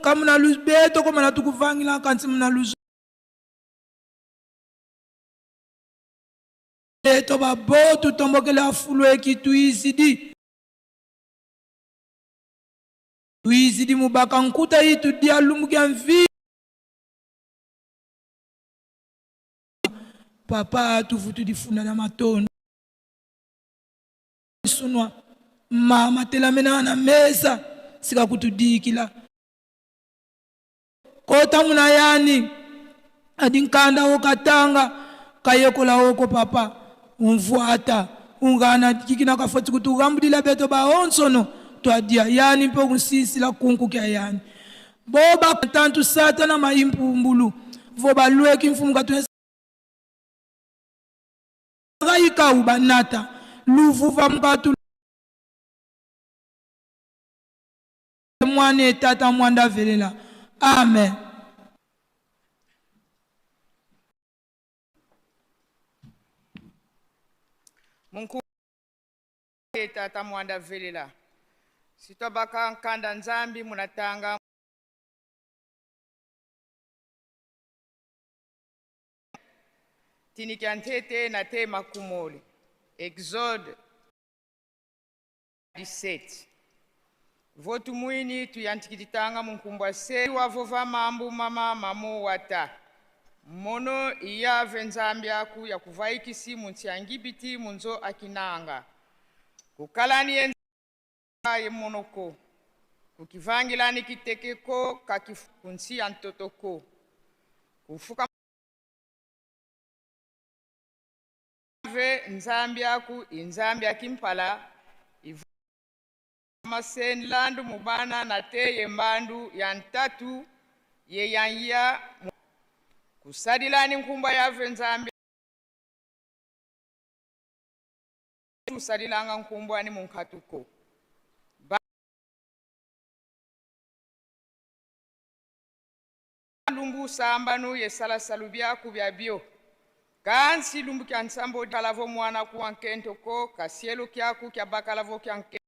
Kamuna lubeto komana tukuvangila kansi muna lubeto babotu tombokela afulweki tuizidi tuizidi mubaka nkuta itu dia lumbu kya mvi papa tuvutu difunda na matondo sunwa mama telamena na mesa sika kutudikila kota muna yani adi nkanda okatanga kayekola oko papa umvuata ungana kikina kafoti kutugambulila beto baonsono twadia yani mpe kunsisila kunku kya yani boba tantu satana maimpumbulu vo balweki mfumu katu kayikau banata luvuva mukatu mwana etata mwanda velela amen. Munku tata mwanda velela sitwabaka nkanda nzambi munatanga tinikya ntete na te makumoli. Exode 17. Votu mwini tuyantikitanga munkumbwa se wavova mambu mama mamu wata mono iyave nzambi aku ya kuvaikisi munsi angibiti munzo akinanga kukalani ye ye monoko kukivangilani kitekeko kakifunsi ya ntotoko kufuka ve nzambi aku inzambi akimpala masenlandu mubana na te ye mbandu ya ntatu ye yanya kusadilani nkumba yave nzambi usalilanga nkumbwa ni munkatuko lumbu sambanu ye salasalu byaku bya bio kansi lumbu kya nsambo kalavo mwana kuwa nkentoko kasielo kyaku kya bakalavo kya nke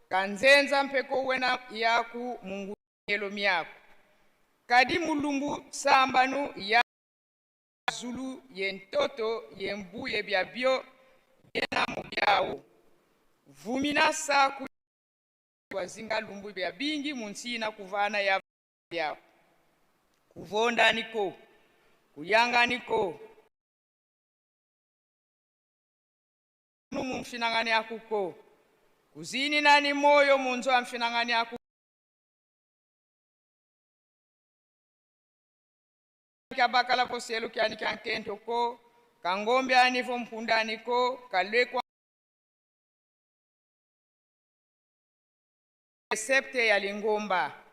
kanzenza mpeko wena yaku mungu elo myaku kadi mulumbu sambanu ya zulu ye ntoto ye mbuye bya bio yena mu byawo vumina saku wazinga lumbu bya bingi munsina kuvana ya byawo kuvondaniko kuyanganiko mumfinangani akuko kuzini nani moyo munzo amfinangani aku kabakala koselu kyani kyankento ko kangombe anifo mpundani ko kalekwa septe ya lingomba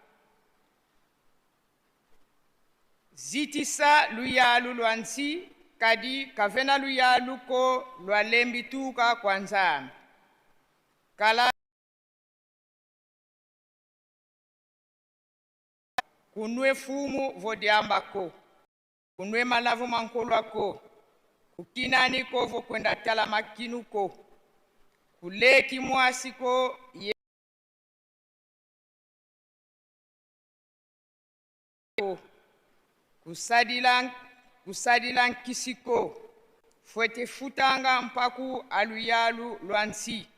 zitisa luyalu lwa nsi kadi kavena luyalu ko lwa lembi tuka kwa nzambi kala kunwe fumu vodiambako kunwe malavu mankolwako kukinani ko vokwenda tala makinuko kuleki mwasiko ye kusadila kusadila nkisiko fwete futanga mpaku aluyalu lwa nsi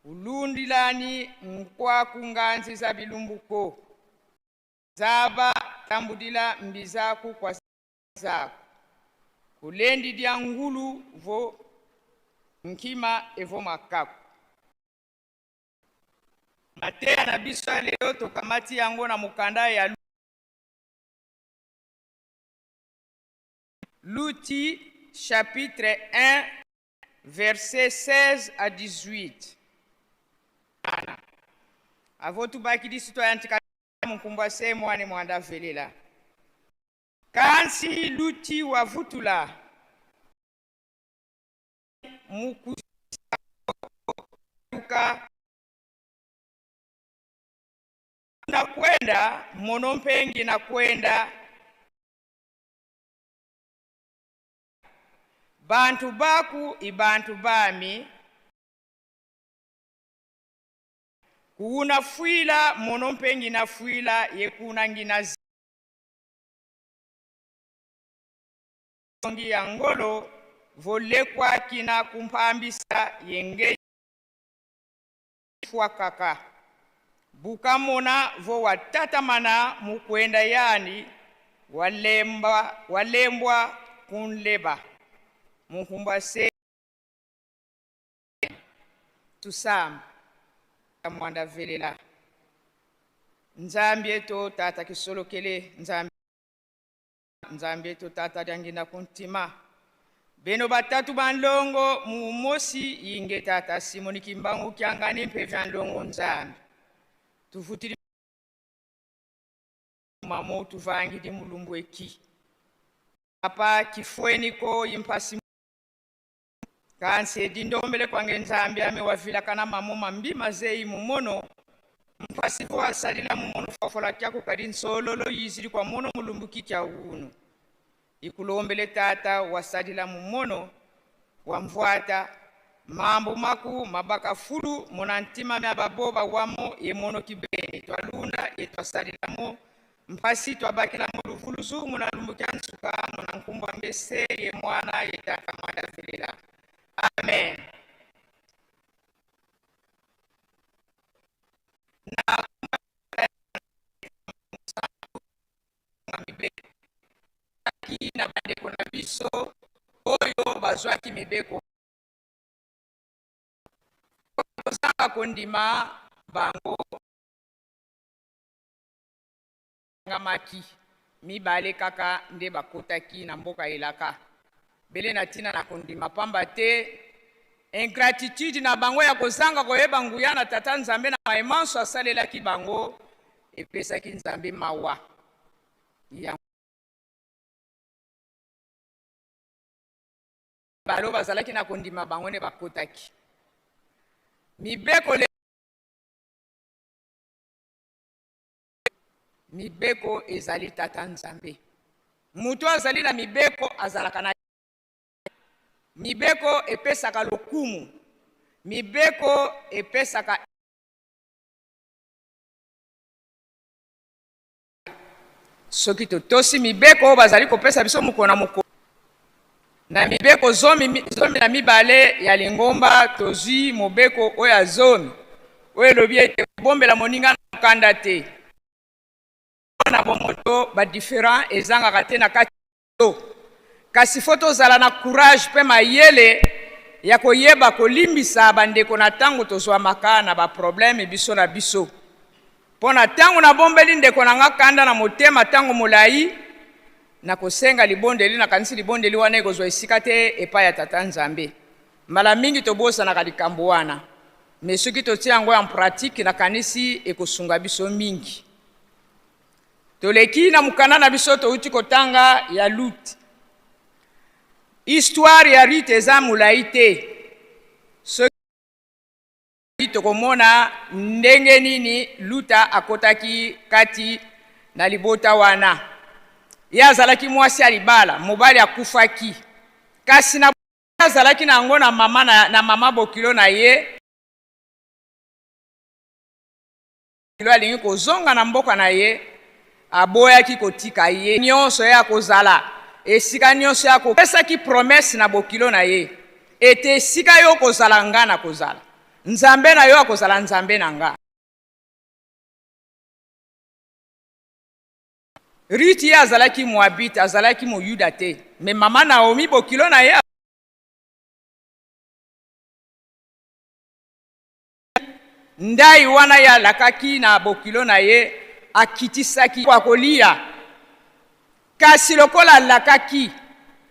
kulundilani nkwaku nganzi za bilumbuko zaba tambudila mbizaku kwa zaku kulendi dia ngulu vo nkima evo makaku mateya na biso ya lelo tokamati yango na mokanda ya Luti chapitre 1 verset 16 à 18. Avo tubakidisi twayantika munkumbwa se mwane mwanda velela kansi luti wavutula mukuka na kwenda monompengi na kwenda bantu baku ibantu bami. Kuuna fwila mono mpe ngina fwila ye kuna ngina zongi ya ngolo volekwa kina kumpambisa yenge fwa kaka bukamona vo watatamana mukwenda yani walemba walembwa kunleba munkumbwa se tusamba mwanda velela nzambi eto tata kisolokele nzambi nzambi eto tata dianginda kuntima beno batatu banlongo mumosi yinge tata simoni kimbangu kiangani mpe vya nlongo nzambi tuvutili mamo tuvangidi mulumbu eki apa kifweni ko impasi kansi edindombele kwange nzambi ame wavilakana mamo mambi mazeyi mumono mpasi vo asalila mumono fafola kyako kadi nsololo yizili kwa mono mulumbu kikya unu ikulombele tata wasalila mumono wamvwata mambo maku mabaka fulu mona ntima mya baboba wamo ye mono kibene twalunda ye twasalilamo mpasi twabakilamo luvuluzu muna lumbu kya nsuka muna nkumbwa mbese ye mwana ye tata mwanda velela amen. Na mibeko na bandeko na biso oyo bazwaki mibeko kozanga kondima bango ngamaki mibale kaka nde bakotaki na mboka elaka bele na ntina na kondima pamba te ingratitude na bango ya kozanga koyeba nguya na tata nzambe na maemanso asalelaki bango epesaki nzambe mawa yango balo bazalaki na kondima bango nde bakotaki mibeko. Mibeko ezali tata nzambe. Moto azali na mibeko azalaka na mibeko epesaka lokumu, mibeko epesaka. Soki totosi mibeko oyo bazali kopesa biso mokolo na mokolo na mibeko 12 ya lingomba, tozwi mobeko oyo ya 10 oyo elobi ete kobombela moninga na mokanda te. Na bomoto badifférend ezangaka te na kati to, kasi fo tozala na courage mpe mayele ya koyeba kolimbisa bandeko na ntango tozwamaka na baproblème biso na biso. Mpo na ntango nabombeli ndeko na nga kanda na motema ntango molai, nakosenga libondeli, nakanisi libondeli wana ekozwa esika te epai ya tata nzambe. Mbala mingi tobosanaka likambo wana, me soki totia yango en pratique, nakanisi ekosunga biso mingi. Toleki na mokanda na biso touti kotanga ya Lut. Histoire ya Rut eza molai te. Soki tokomona ndenge nini Luta akotaki kati na libota wana, ye azalaki mwasi ya libala, mobali akufaki, kasi na azalaki na yango na mama, na mama bokilo na ye alingi kozonga na mboka na ye, aboyaki kotika ye. Nyonso ye akozala esika nyonso ye akopesaki promesse na bokilo na ye ete esika yo kozala, nga na kozala, nzambe na yo akozala nzambe na nga. Ruth ye azalaki Moabite, azalaki Moyuda te, me mama Naomi bokilo na ye ndai wana ye alakaki na bokilo na ye, akitisaki akolia, kasi lokola alakaki,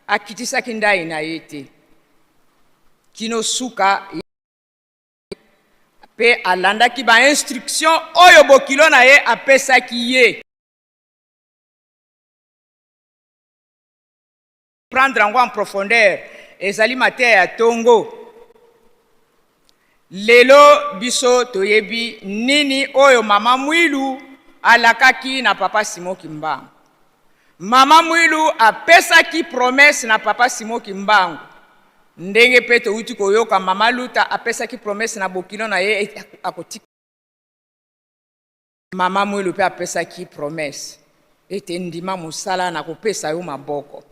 akitisaki ndai na ye te kino suka mpe alandaki bainstruction oyo bokilo na ye apesaki ye. Prendre yango en profondeur ezali mateya ya tongo lelo. Biso toyebi nini oyo mama Mwilu alakaki na papa Simon Kimbangu. Mama Mwilu apesaki promesse na papa Simon Kimbangu, ndenge mpe touti koyoka mama Luta apesaki promesse na bokilo na ye akotika. Mama Mwilu mpe apesaki promesse ete ndima mosala na kopesa yo maboko.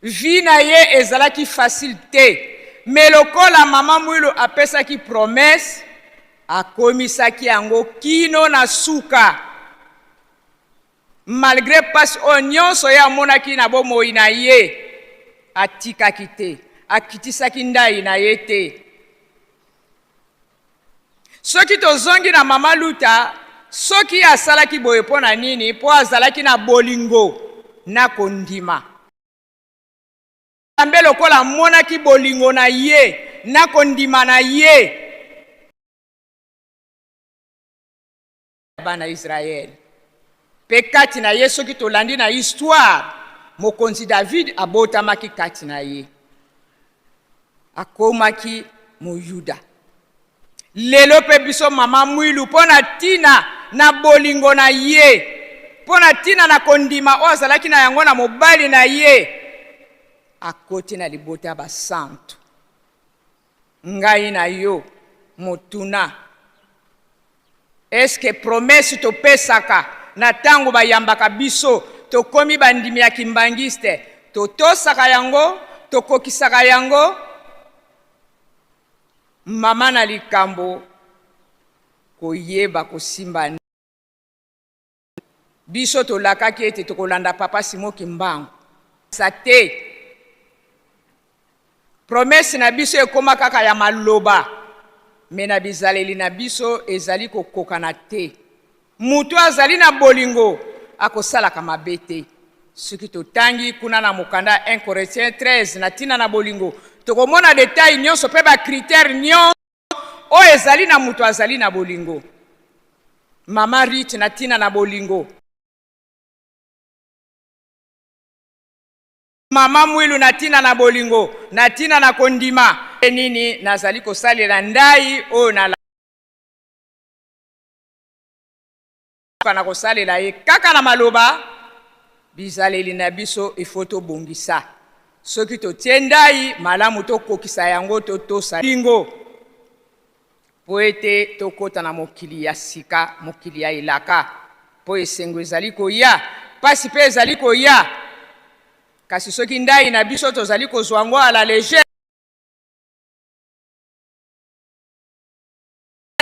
Vie na ye ezalaki facile te, mais lokola mama Mwilu apesaki promesse, akomisaki yango kino na suka. Malgre pasi oyo nyonso ye amonaki na bomoi na ye, atikaki te, akitisaki ndayi na ye te. Soki tozongi na mama Luta, soki asalaki boye mpo na nini? Mpo azalaki na bolingo na kondima. Nzambe lokola amonaki bolingo na ye na kondima na ye, bana Israël. Mpe kati na ye, soki tolandi na histoire, mokonzi David abotamaki kati na ye, akomaki Moyuda. Lelo mpe biso mama Mwilu, mpo na ntina na bolingo na ye, mpo na ntina na kondima oyo azalaki na yango na mobali na ye, akoti na libota ya basantu. Ngai na yo motuna, est-ce que promesse topesaka na tango bayambaka biso tokomi bandimi ya kimbanguiste, totosaka yango, tokokisaka yango? Mama na likambo koyeba kosimba. Biso tolakaki ete tokolanda Papa Simon Kimbangu. Sa te. Promesse na biso ekoma kaka ya maloba, mais na bizaleli na biso ezali kokokana te. Mutu azali na bolingo akosalaka mabe te. Soki totangi kuna na mokanda ya 1 Corinthiens 13 na tina na bolingo, tokomona detail nyonso pe ba critères nyonso oyo ezali na moto azali na bolingo. Mama Ruth na tina na bolingo. Mama Mwilu na tina na bolingo, na tina na kondima. Nini nazali kosalela ndai oyo na na kosalela ye kaka na maloba? Bizaleli na biso ifo tobongisa. Soki totie ndai malamu, tokokisa yango, totosa lingo mpo ete tokɔta na mokili ya sika, mokili ya elaka, mpo esengo ezali koya, pasi mpe ezali koya. Kasi soki ndai na biso tozali kozwa yango à la légère,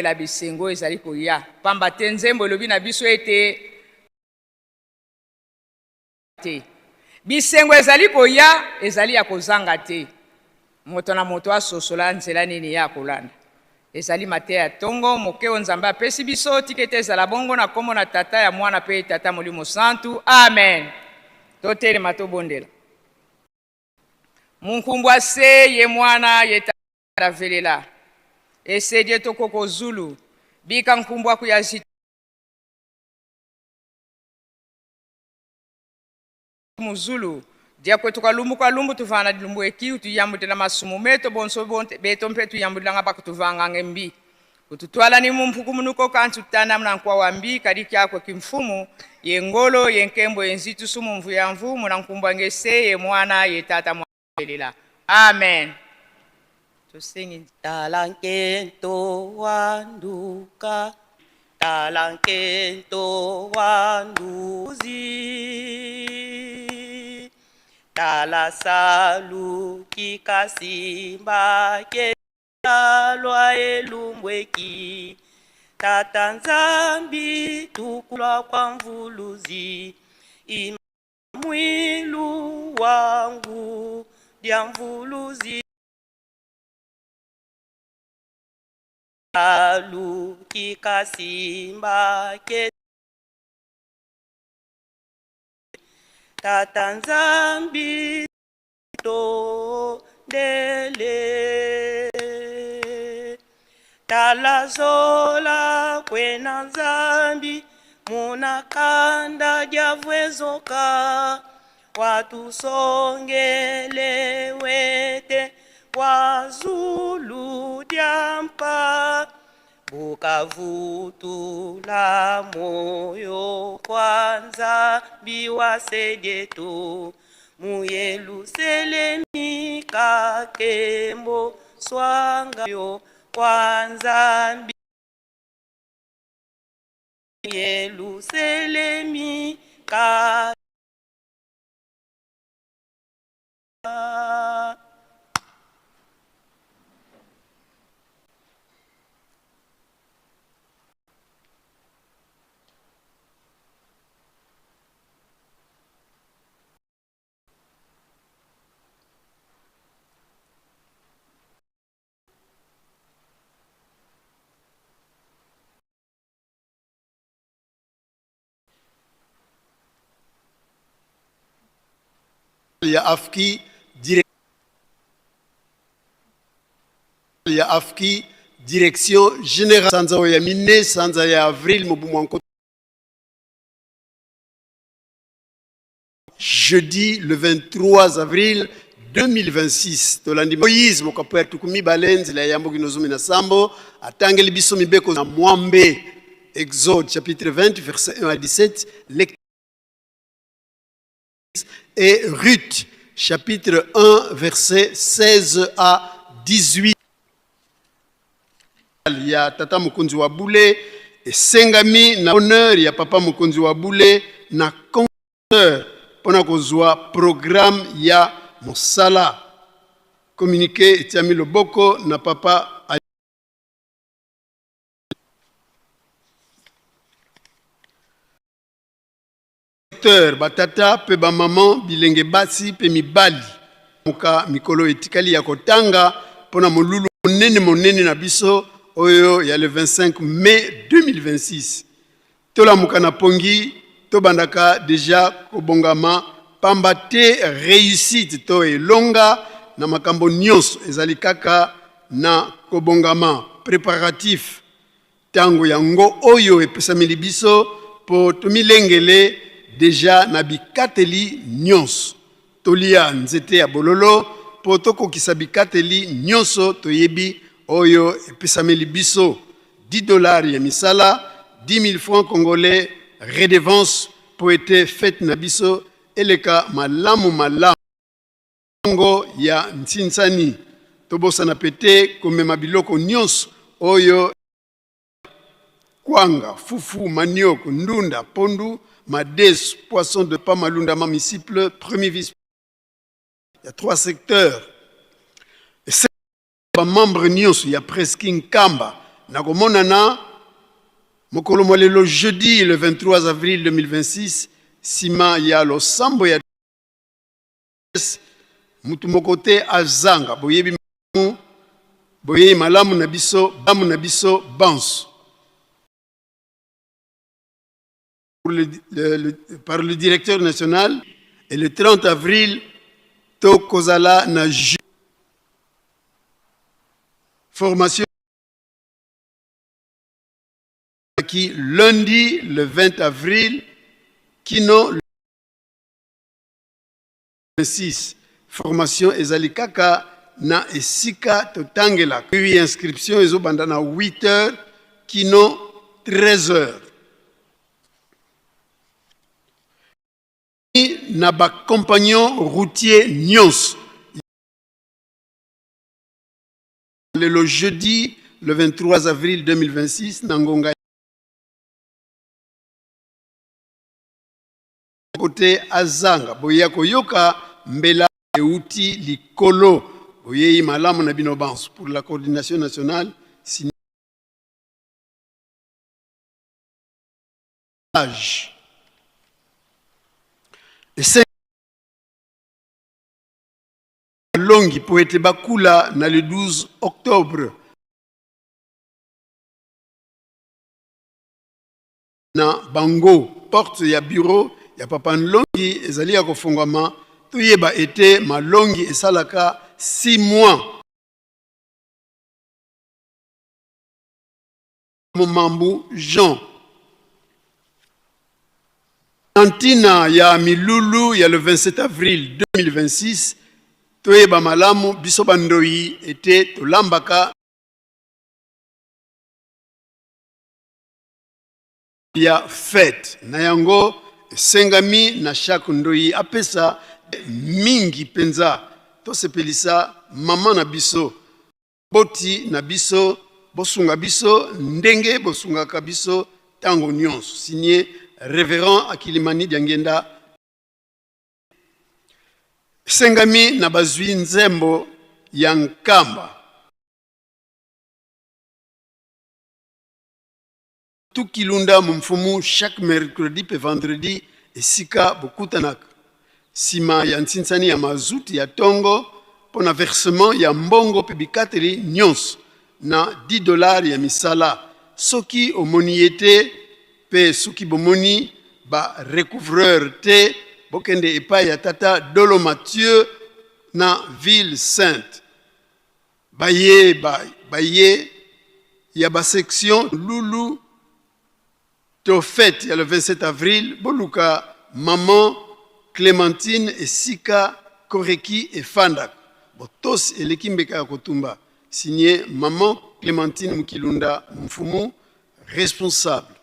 la bisengo ezali koya, pamba te nzembo elobi na biso ete te bisengo ezali koya, ezali ya kozanga te. Moto na moto asosola nzela nini ya kolanda. Ezali mateya ya ntongo moke oyo Nzambe apesi biso. Tika ete ezala bongo na nkombo na Tata, ya Mwana mpe Tata Molimo Santu. Amen. Totelema, tobondela. Munkumbu ase ye Mwana ye Tata velela esedie tokoko zulu bika nkumbu akuya muzulu diakwetu kalumbu kalumbu tuvana dilumbu eki tuyambudila masumu meto bonso bonte beto mpe tuyambudilanga bakutuvanganga mbi kututwala ni mumpuku munuko kantu tana mna wa mbi kadi kyakwe kimfumu ye ngolo ye nkembo ye nzitu sumu mvu ya mvu muna nkumbwa ngese ye Mwana ye Tata mwaelela. Amen. Tosengi. Talankento wanduka, talankento wanduzi, talasalu kikasimba ke lwa elumbweki, tata Nzambi tukulwa kwa mvuluzi mwilu wangu dya mvuluzi alu kikasimba ke tata Nzambi to ndele talazola kwena Nzambi munakanda dyavwezoka watusongele wete wazulu dyampa bukavutula moyo kwa Nzambi wasegeto muyeluselemi kakembo swanga yo kwa Nzambi. Yelusalemi ka. Ya AFKI, ya AFKI, direction générale sanza ya mine sanza ya avril mobu mwa jeudi le 23 avril 2026. Tolandi Moïse mokapo ya 20 nzela ya yambo kino 17, atangeli biso mibeko na mwambe. Exode chapitre 20 verset 1 à 17 et Ruth chapitre 1 verset 16 à 18. Ya tata mokonzi wa bule esengami na honneur ya papa mokonzi wa bule na concert mpona kozwa programme ya mosala. Communiqué etiami loboko na papa Docteur, batata mpe bamama, bilenge basi mpe mibali, moka mikolo etikali ya kotanga mpo na molulu monene monene na biso oyo ya le 25 mai 2026. Tolamuka na pongi, tobandaka deja kobongama, pamba te réussite to elonga na makambo nyonso ezali kaka na kobongama, préparatif. Tango yango oyo epesameli biso mpo tomilengele deja na bikateli nyonso. Tolia nzete ya bololo mpo tokokisa bikateli nyonso toyebi oyo epesameli biso. 10 dollars ya misala, 10 000 francs congolais redevance mpo ete fete na biso eleka malamu malamu. Ngo ya ntsinsani, tobosana pe te komema biloko nyonso oyo kwanga, fufu, manioko, ndunda, pondu, madesu, poisson de pa malunda mamisiple, premier vice ya trois secteurs. Ba membre nyonso ya Presque Nkamba na komonana mokolo mwa lelo jeudi le 23 avril 2026 sima ya losambo ya mutu moko te azanga boyebi boyeyi malamu na biso bamu na biso banso. Par le directeur national et le 30 avril tokozala na formation qui lundi le 20 avril kino le 26. Formation ezali kaka na esika totangelaka. Oui, inscription ezobanda na 8 heures kino 13 heures. Na ba compagnons routiers nyonso. Lelo jeudi le 23 avril 2026 na ngonga kote azanga boya koyoka mbela euti likolo. Boyeyi malamu na bino banso. Pour la coordination nationale signage longi po ete bakula na le 12 octobre na bango. Porte ya bureau ya papa Nlongi ezali ya kofungwama. Toyeba ete malongi esalaka 6 mois. Momambu Jean. Na ntina ya milulu ya le 27 avril 2026, toyeba malamu biso bandoyi ete tolambaka ya fete. Na yango esengami na chaque ndoyi apesa mingi mpenza. Tosepelisa mama na biso, boti na biso, bosunga biso ndenge bosungaka biso. tango nyonso. Signé Reverend Akilimani Diangenda. Esengami na bazwi nzembo ya Nkamba. Tukilunda mu mfumu chaque mercredi pe vendredi esika bokutanaka sima ya nsinsani ya mazuti ya tongo mpo na versement ya mbongo pe bikateli nyonso na 10 dollars ya misala. Soki omoni ye te pe soki bomoni ba recouvreur te, bokende epai ya tata Dolo Mathieu na Ville Sainte. Baye ba baye ya ba section lulu to fete ya le 27 avril, boluka maman Clementine esika Koreki efandaka. Botosi eleki mbeka ya kotumba. Signe maman Clementine Mukilunda Mfumu, responsable.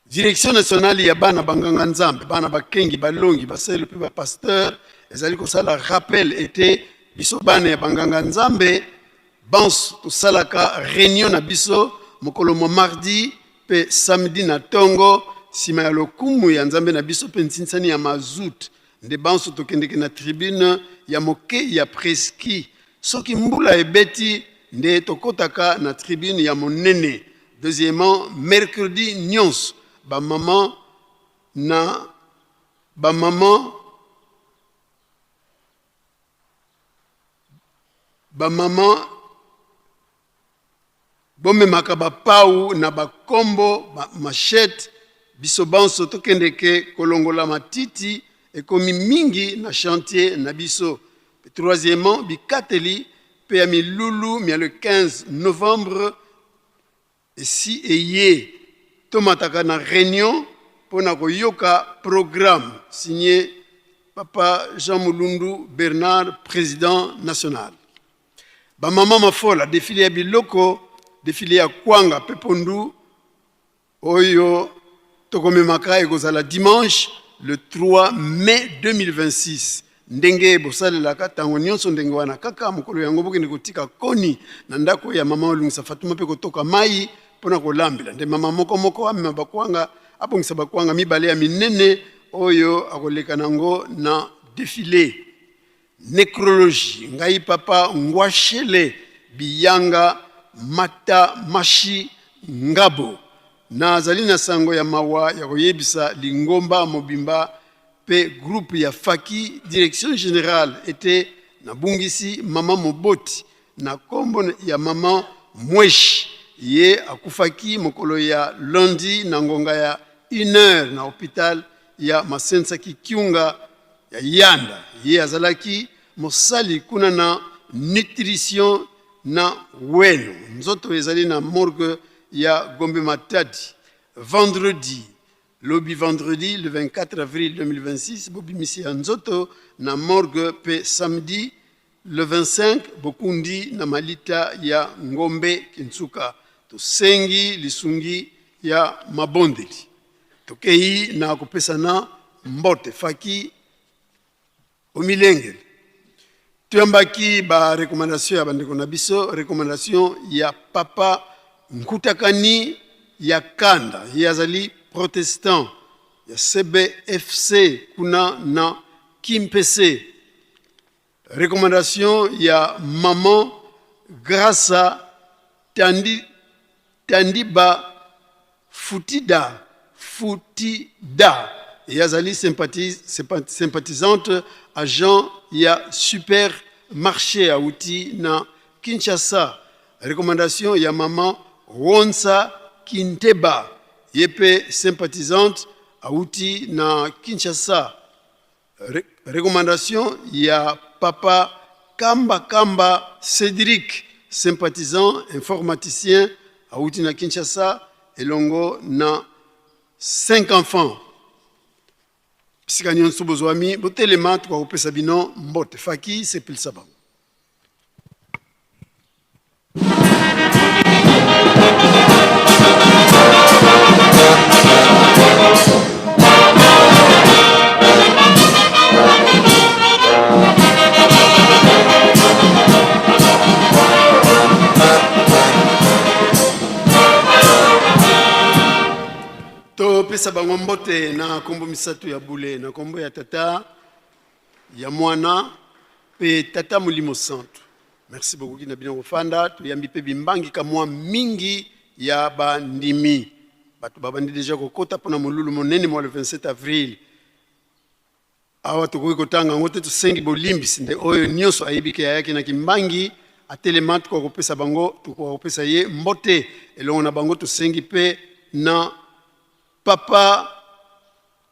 Direction nationale ya bana banganga nzambe, bana bakengi, balongi, baselo mpe bapasteur ezali kosala rappel ete biso bana ya banganga nzambe banso tosalaka reunion na biso mokolo mwa mardi mpe samedi na tongo nsima ya lokumu ya nzambe na biso mpe nsinsani ya mazut, nde banso tokendeke na tribune ya moke ya preski. Soki mbula ebeti nde tokotaka na tribune ya monene. Deuxièmement, mercredi nyonso bamama na bamama bamama bomemaka bapau na bakombo ba machette, biso banso tokendeke kolongola matiti ekomi mingi na chantier na biso. Troisièmement, bikateli mpe ya milulu mia le 15 novembre esi eye, tomataka na réunion mpo na koyoka programme. Signé papa Jean Mulundu Bernard, président national. Bamama mafola, défilé ya biloko, défilé ya kwanga mpe pondu oyo tokomemaka ekozala dimanche le 3 mai 2026, ndenge bosalelaka ntango nyonso. Ndenge wana kaka mokolo yango bokende kotika koni na ndako ya mama Olungisa Fatuma mpe kotoka mai mpona kolambela. Nde mama moko moko amema bakwanga, abongisa bakwanga mibale ya minene oyo akoleka nango na défilé. Nécrologie: ngai papa Ngwashele Biyanga Mata Mashi Ngabo nazali na sango ya mawa ya koyebisa lingomba mobimba mpe groupe ya Faki direction générale ete nabungisi mama moboti na nkombo ya mama Mweshi. Ye akufaki mokolo ya lundi na ngonga ya 1 heure na hôpital ya Masensaki Kiunga ya Yanda. Ye azalaki mosali kuna na nutrition na Weno. Nzoto ezali na morgue ya Gombe Matadi. Vendredi, lobi vendredi le 24 avril 2026, bobimisi ya nzoto na morgue, mpe samedi le 25 bokundi na malita ya Ngombe Kinsuka. Tosengi lisungi ya mabondeli. Tokei na kopesana mbote. Faki omilengele. Toyambaki barecommandation ya bandeko na biso. Recommandation ya papa Nkutakani ya Kanda, ye azali protestant ya CBFC kuna na Kimpese. Recommandation ya maman Grasa Tandi, Tandiba Futida Futida, ye azali sympathisante, agent ya supermarché, auti na Kinshasa. Recommandation ya mama Wonsa Kinteba, ye mpe sympathisante, auti na Kinshasa. Recommandation ya papa Kamba Kamba Cédric, sympathisant, informaticien, auti na Kinshasa elongo na 5 enfants. Bisika nyonso bozwami, botelema, tokakopesa bino mbote. Faki sepelisa bango. Topesa bango mbote na nkombo misato ya bule, na nkombo ya Tata, ya Mwana mpe Tata Molimo Santu. Merci beaucoup na bino kofanda. Toyambi mpe bimbangi kamwa mingi ya bandimi, bato babandi deja kokota mpona molulu monene mwa le 27 avril. Awa tokoki kotanga yango te, tosengi bolimbisi nde oyo nyonso ayebi ke ayaki na kimbangi atelema, tokoka kopesa bango, tokoka kopesa ye mbote elongo na bango. Tosengi mpe na papa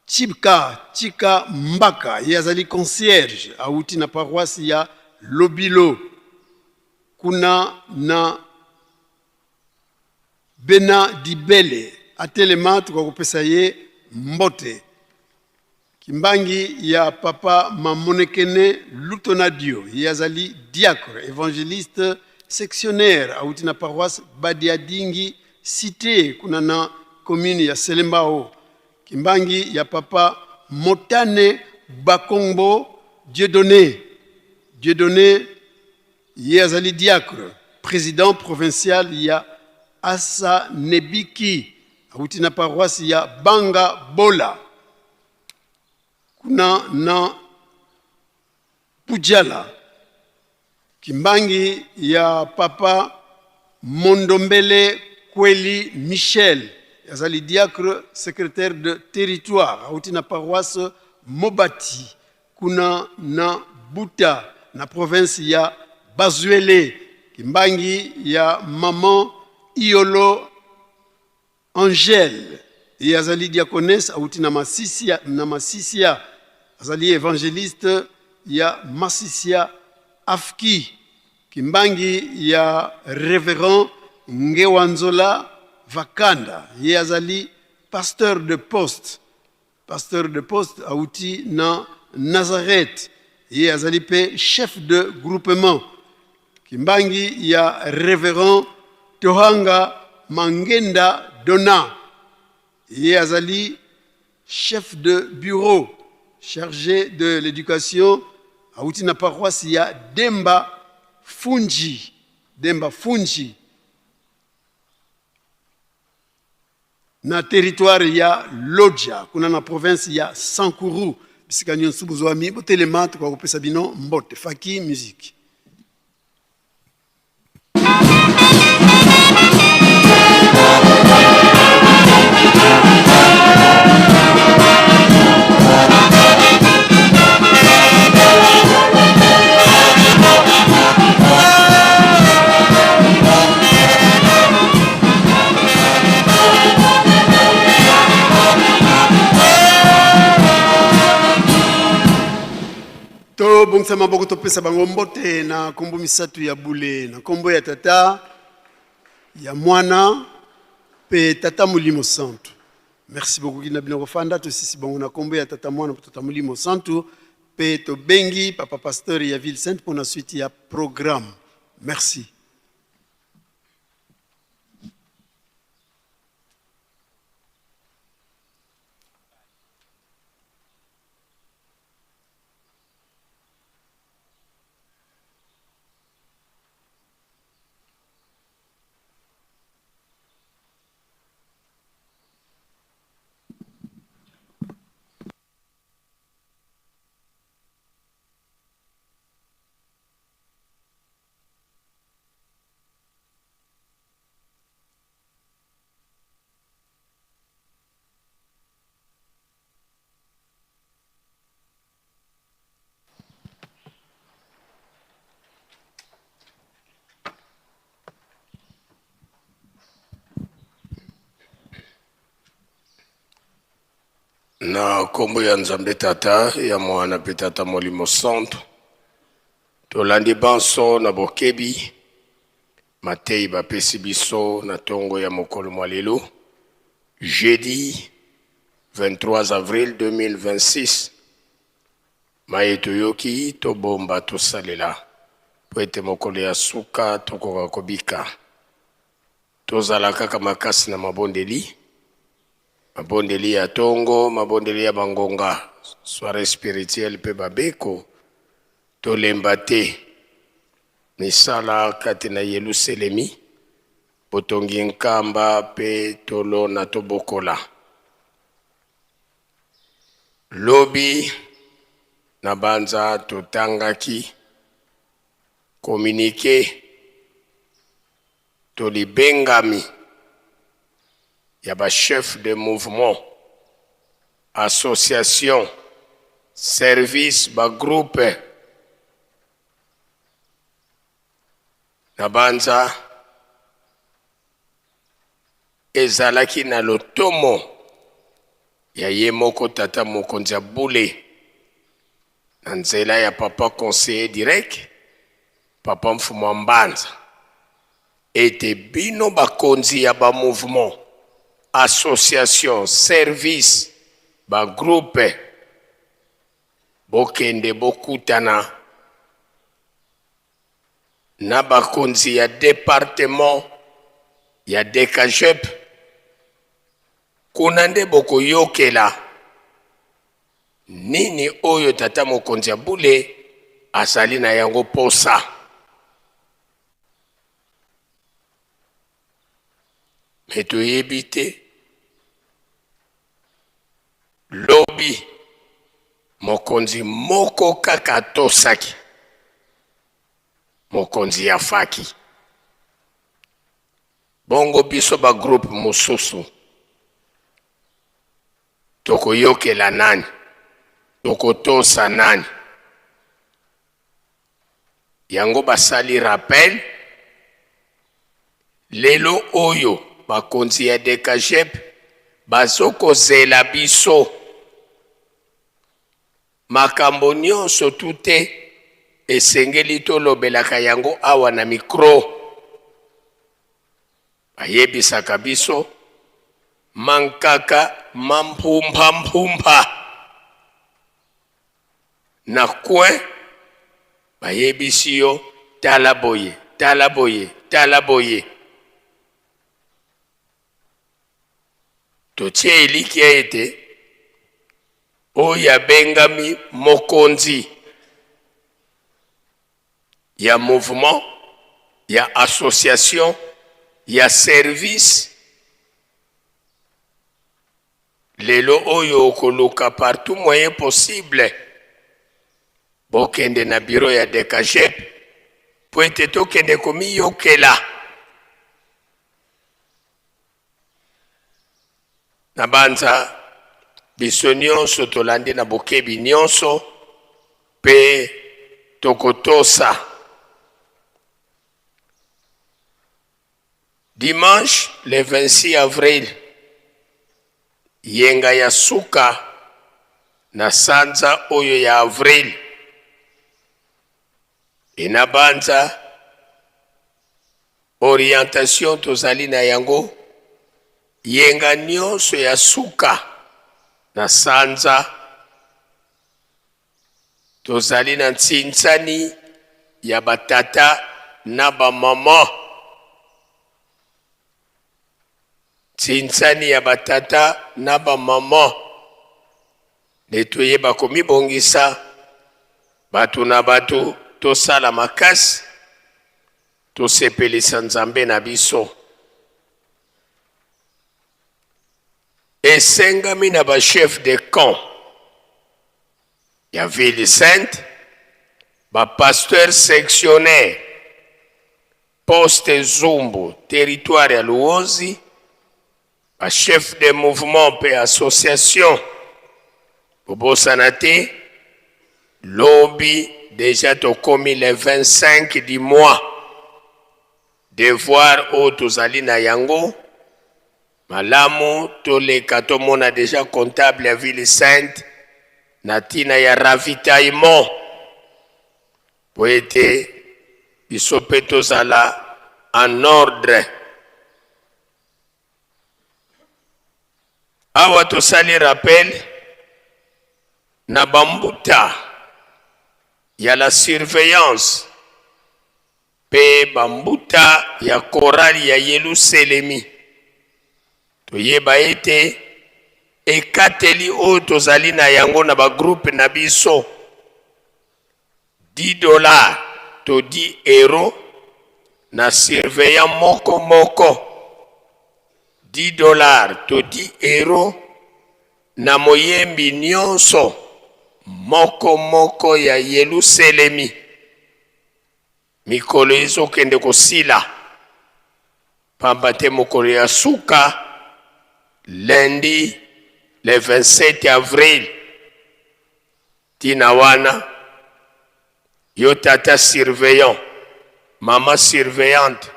Chibka Chika Mbaka, ye azali concierge, awuti na paroisse ya Lobilo kuna na Bena Dibele, atelema, tokoka kopesa ye mbote. Kimbangi ya papa Mamonekene Lutonadio, ye azali diacre evangeliste sectionnaire, awuti na paroisse Badiadingi cité kuna na commune ya Selembao. Kimbangi ya papa Motane Bakongbo Dieudonné, Dieudonné ye azali diacre président provincial ya Asa Nebiki, awuti na paroisse ya Banga Bola kuna na Pujala. Kimbangi ya papa Mondombele Kweli Michel, azali diacre secrétaire de territoire, awuti na paroisse Mobati kuna na Buta na province ya Bazuele. Kimbangi ya maman Iolo Angèle, ye azali diaconesse, awuti na Masisia, na Masisia, azali evangeliste ya Masisia Afki. Kimbangi ya reverend Ngewanzola Vakanda, ye azali pasteur de poste, pasteur de poste awuti na Nazareth, ye azali pe chef de groupement. Kimbangi ya reverend Tohanga Mangenda Dona, ye azali chef de bureau chargé de l'éducation, awuti na paroisse ya Demba Funji, Demba Funji na territoire ya Lodja kuna na province ya Sankuru. Bisika nyonso bozwami, botelema, tokoka kopesa bino mbote. Faki musique. Tobongisa maboko, topesa bango mbote na nkombo misato ya bule, na nkombo ya Tata, ya Mwana mpe Tata Molimo Santu. Merci beaucoup kina bino kofanda. Tosisi bango na nkombo ya Tata, Mwana mpe Tata Molimo Santu, mpe tobengi papa pasteur ya Ville Sainte mpo na suite ya programme. Merci. Na nkombo ya Nzambe Tata, ya Mwana mpe Tata Molimo Santu, tolandi banso na bokebi mateyi bapesi biso na tongo ya mokolo mwa lelo, jeudi 23 avril 2026. Maye toyoki, tobomba, tosalela, mpo ete mokolo ya suka tokoka kobika. Tozala kaka makasi na mabondeli, mabondeli ya tongo, mabondeli ya bangonga, soiree spirituelle mpe babeko. Tolemba te misala kati na Yeluselemi, botongi nkamba mpe tolona tobokola. Lobi na banza totangaki communique to libengami ya ba chefs de mouvement, association, service, ba groupe na banza ezalaki na lotomo ya ye moko tata mokonzi ya bule na nzela ya papa conseiller direct papa Mfumu Mbanza ete bino bakonzi ya ba mouvement, association, service, ba groupe bokende bokutana na bakonzi ya departement ya DKGEP kuna nde bokoyokela nini oyo tata mokonzi ya bule azali na yango posa. Me toyebi te lobi mokonzi moko kaka atosaki mokonzi ya faki bongo biso ba groupe mosusu tokoyokela nani tokotosa nani yango basali rappel lelo oyo bakonzi ya DKGEP bazokozela biso makambo nyonso tu te esengeli tolobelaka yango awa na micro bayebisaka biso mankaka mampumpamphumpa na coin bayebisi yo tala boye tala boye tala boye totie elikya ete oyo abengami mokonzi ya mouvement ya association ya service lelo oyo okoluka partout moyen possible bokende na bureau ya DKGEP po ete tokende komiyokela na banza biso nyonso tolandi na bokebi nyonso mpe tokotosa dimanche le 26 avril yenga ya suka na sanza oyo ya avril ena banza orientation tozali na yango yenga nyonso ya suka na sanza tozali na ntsinsani ya batata na bamama ntsinsani ya batata na bamama nde toyeba komibongisa bato na bato tosala makasi tosepelisa nzambe na biso esengami na bachef de camp ya ville sainte bapasteur sectionnaire poste zumbu territoire ya luozi bachef de mouvement mpe association bobosana te lobi deja tokomi le 25 du mois devoir oyo tozali na yango malamu toleka tomona deja comptable ya ville sainte na ntina ya ravitaillement po ete biso mpe tozala en ordre awa tosali rappel na bambuta ya la surveillance mpe bambuta ya korali ya yelusalemi toyeba ete ekateli oyo tozali na yango na bagroupe na biso 10 dollars to 10 euro na surveillant moko moko 10 dollars to 10 euro. Na moyembi nyonso moko moko ya Yeluselemi. Mikolo ezokende kosila, pamba te mokolo ya suka, lundi le 27 avril. Ntina wana, yo tata surveillant, mama surveillante,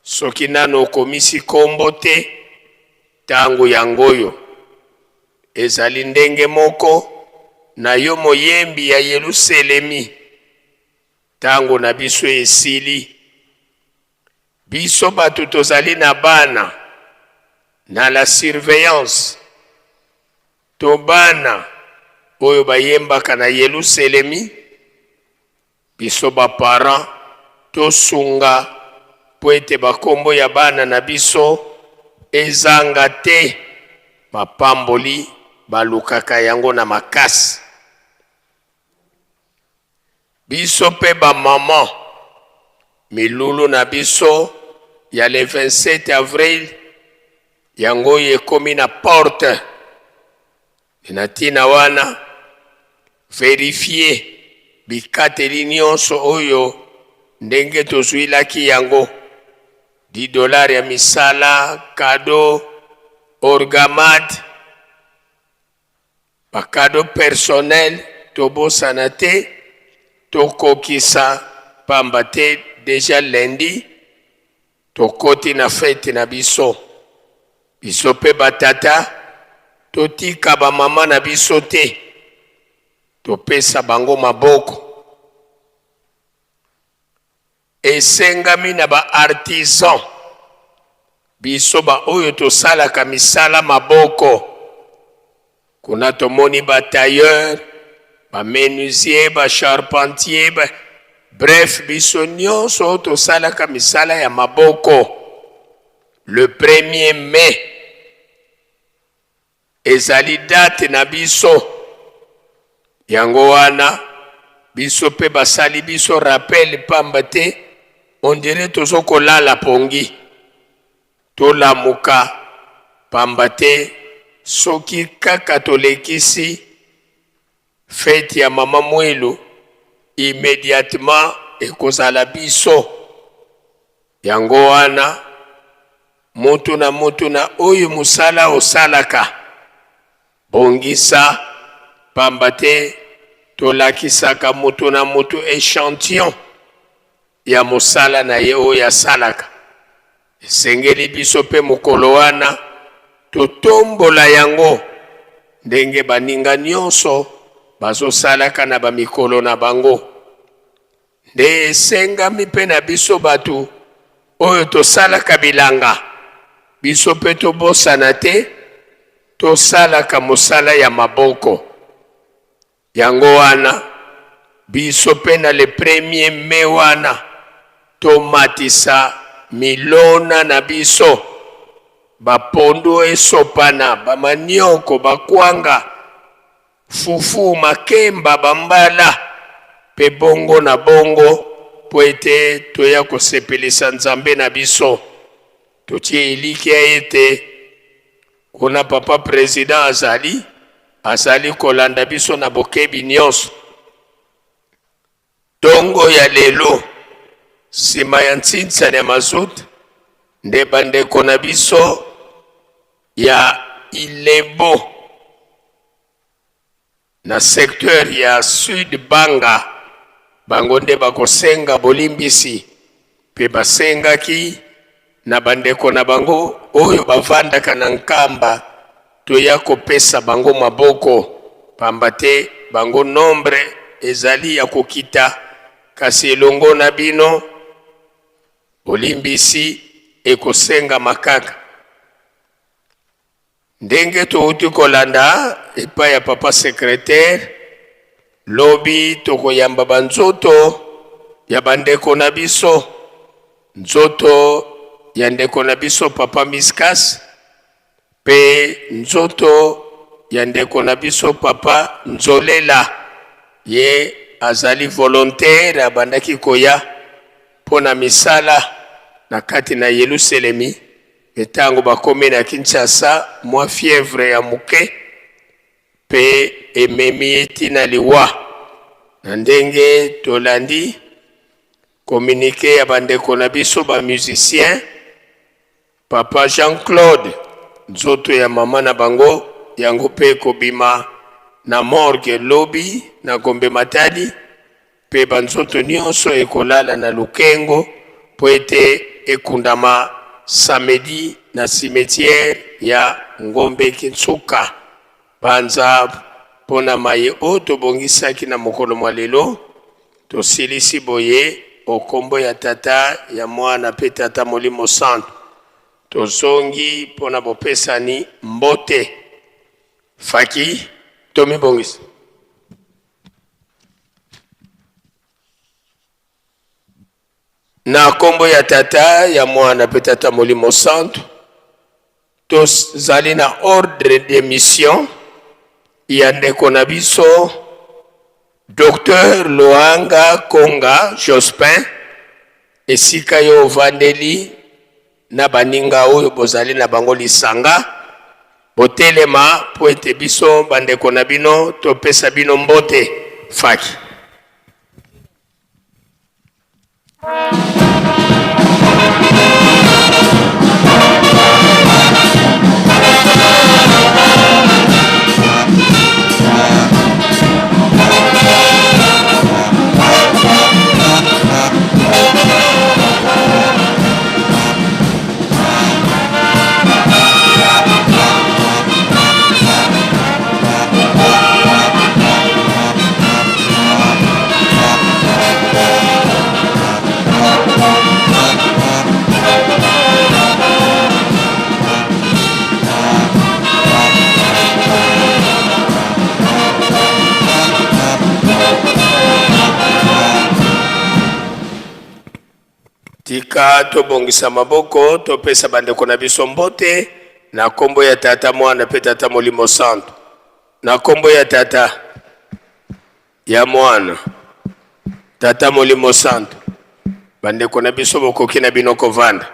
soki nano okomisi kombo te, tango yango oyo. Ezali ndenge moko na yo moyembi ya Yeluselemi. Tango na biso esili. Biso bato tozali na bana na la surveillance to bana oyo bayembaka na Yeluselemi, biso ba parents tosunga mpo ete bakombo ya bana na biso ezanga te. Mapamboli balukaka yango na makasi. Biso pe ba maman, milulu na biso ya le 27 avril yango oyo ekomi na porte. Na tina wana, verifier bikateli nionso oyo ndenge tozuilaki yango, 10 dollars ya misala, cadeau, orgamad, Ba cadeaux personnels tobosana te tokokisa pamba te dejà lundi tokoti na fete na biso. Biso pe ba tata totika ba mama na biso te, topesa bango maboko. Esengami na ba artisans, biso ba oyo tosalaka misala maboko, kuna tomoni ba tailleurs, ba menuisiers, ba charpentiers, ba bref biso nionso oyo tosalaka misala ya maboko, le premier mai Ezali date na biso. Yango wana biso pe basali biso rappel pamba te on dirait tozo kolala pongi. Tolamuka pamba te soki kaka tolekisi fete ya mama Muilu immediatement ekozala biso. Yango wana mutu na mutu na oyo musala osalaka, bongisa, pamba te tolakisaka mutu na mutu echantillon ya mosala na ye oyo asalaka. Esengeli biso pe mokolo wana totombola yango ndenge baninga nionso bazosalaka na ba mikolo na bango. Nde esengami mpe na biso bato oyo tosalaka bilanga, biso mpe tobosana te tosalaka mosala ya maboko. Yango wana biso mpe na le premier mai wana tomatisa milona na biso, bapondu esopana, bamanioko, bakwanga, fufu, makemba, bambala, mpe bongo na bongo, mpo ete toya kosepelisa Nzambe na biso. Totie elikya ete kuna Papa President azali, azali kolanda biso na bokebi nyonso. Tongo ya lelo, sima ya ntsinsani ya mazout, nde bandeko na biso ya Ilebo na secteur ya Sud Banga bango nde bakosenga bolimbisi mpe basengaki na bandeko na bango oyo bavandaka na Nkamba toya kopesa bango maboko pamba te bango nombre ezali ya kokita kasi elongo na bino bolimbisi ekosengama kaka. Ndenge towuti kolanda epai ya papa secretaire, lobi tokoyamba ba nzoto ya ba ndeko na biso, nzoto ya ndeko na biso papa Miskas pe nzoto ya ndeko na biso papa Nzolela, ye azali volontaire abandaki koya mpo na misala na kati na Yeluselemi. Pe tango bakomi na Kinshasa, mwa fièvre ya moke Mpe ememi ye ti na liwa. Na ndenge tolandi communique ya bandeko na biso ba musiciens, Papa Jean Claude, nzoto ya mama na bango yango mpe ekobima na morgue lobi na Gombe Matadi, mpe ba nzoto nionso ekolala na Lukengo mpo ete ekundama samedi na cimetière ya Ngombe Kinsuka. Panza mpo na maye oyo tobongisaki na mokolo mwa lelo, tosilisi boye o kombo ya Tata, ya Mwana mpe Tata Molimo Santu. Tozongi mpo na bopesani mbote. Faki, tomibongisa. Na kombo ya Tata, ya Mwana mpe Tata Molimo Santu, tozali na ordre de mission ya ndeko na biso Docteur Loanga Konga Jospin, esika yo ovandeli na baninga oyo bozali na bango lisanga, botelema mpo ete biso bandeko na bino topesa bino mbote. Faki. Tika tobongisa maboko topesa bandeko na biso mbote na kombo ya Tata, Mwana mpe Tata Molimo Santu. Na kombo ya Tata, ya Mwana, Tata Molimo Santu. Bandeko na biso bokoki na bino kovanda.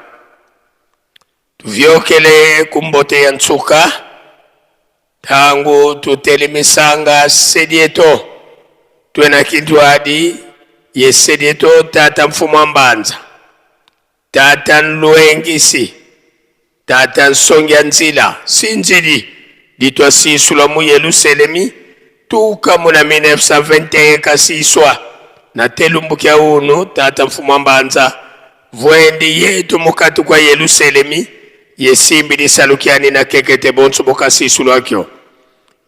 Tuviokele kumbote ya nsuka ntango tutelemisanga sedieto twena kintu adi ye sedieto tata mfumu wa mbanza tata nluengisi tata nsongi ya nzila sinzili litwasisulwa mu Yeluselemi tuka mu na 1921 kasiswa na telumbukia unu tata mfumu wa mbanza Vwendi yetu mukati kwa Yeluselemi yesimbi lisalukiani na kekete bonso bokasisulwakyo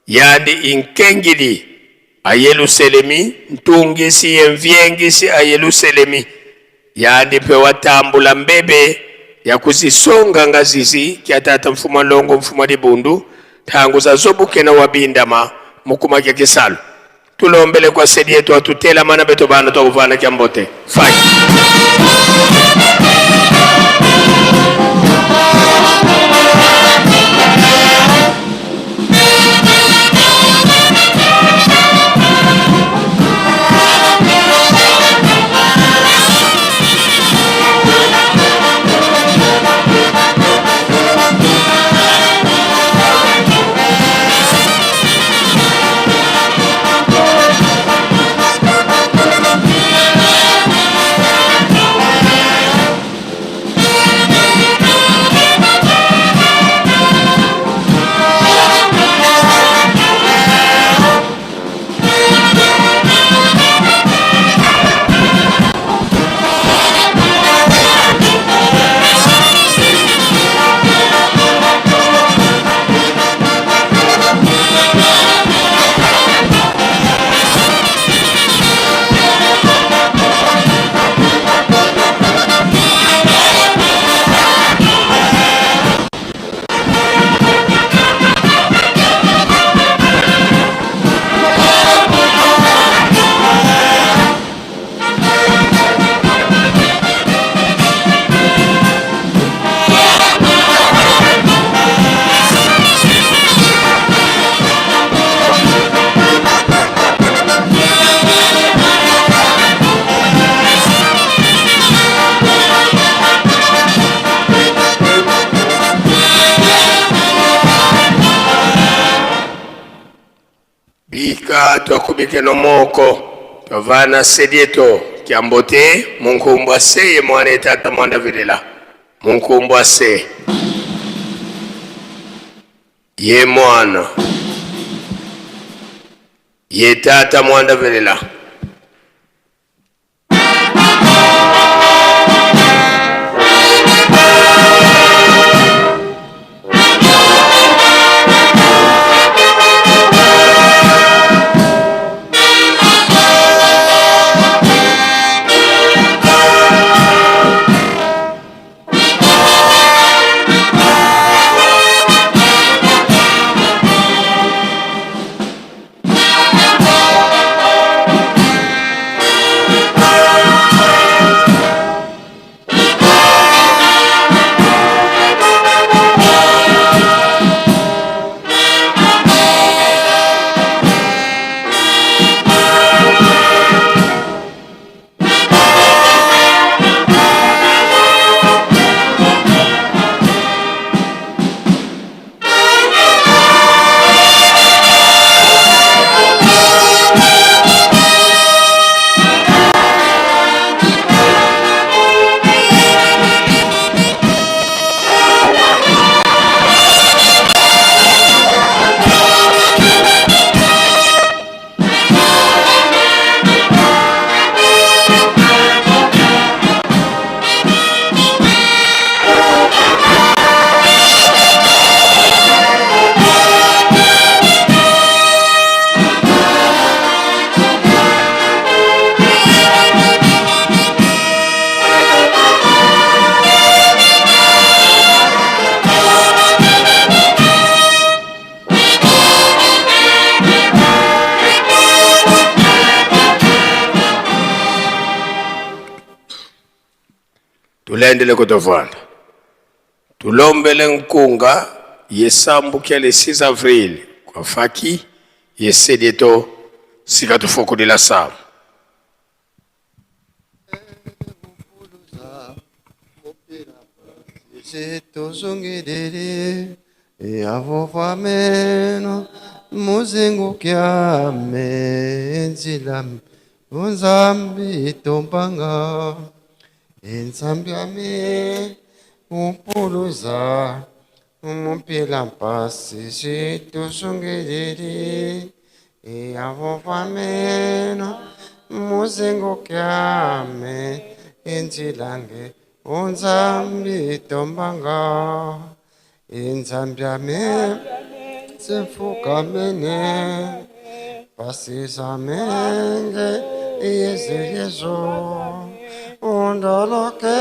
yandi inkengili a Yeluselemi ntungisi ye mviengisi a Yeluselemi yandi mpe watambula mbebe ya kuzisonga nga zizi kya tata mfumu wa longo mfumu wa libundu ntangu zazobukena wabindama mukuma kya kisalu Tulombele kwa sedi yetu atutela mana beto bana twakuvana kya mbote fai. Sika twakubikeno moko twavana sedieto kyambote munkumbwa se ye mwana etata mwanda velela munkumbwa se ye mwana ye tata mwanda velela. Tulendele kutovanda tulombele nkunga yesambukia le 6 avril kwa faki yesedieto sika tufokulila samu. Unzambi tombanga Enzambi ame umpuluza umumpila mpasi tuzongelele eyavovameno muzengokyame enzilange unzambi tombanga enzambi ame semfukamene pasizamenge yezeyezo undoloke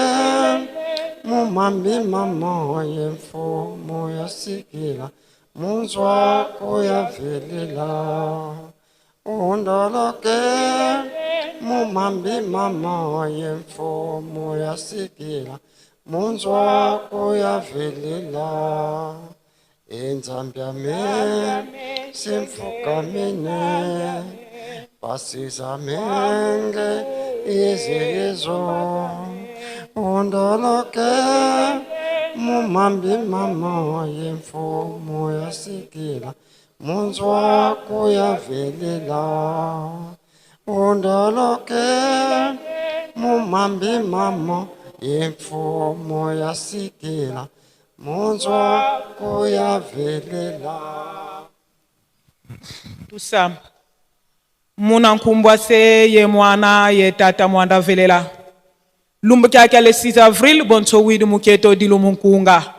mumambi mamo yemfumo yasikila munzwako yavelela undoloke mumambi mamo yemfumo yasikila munzwako yavelela enzambiame semfukamene pasizamenge yezeyezo undoloke mumambi mamo yemfumo yasikila munzwako yavelela undoloke mumambi mamo yemfumo yasikila munzwako yavelela. Tusamba muna nkumbwa se ye mwana ye tata mwanda velela lumbu kyakya le 6 avril bonso widi muketo dilu munkunga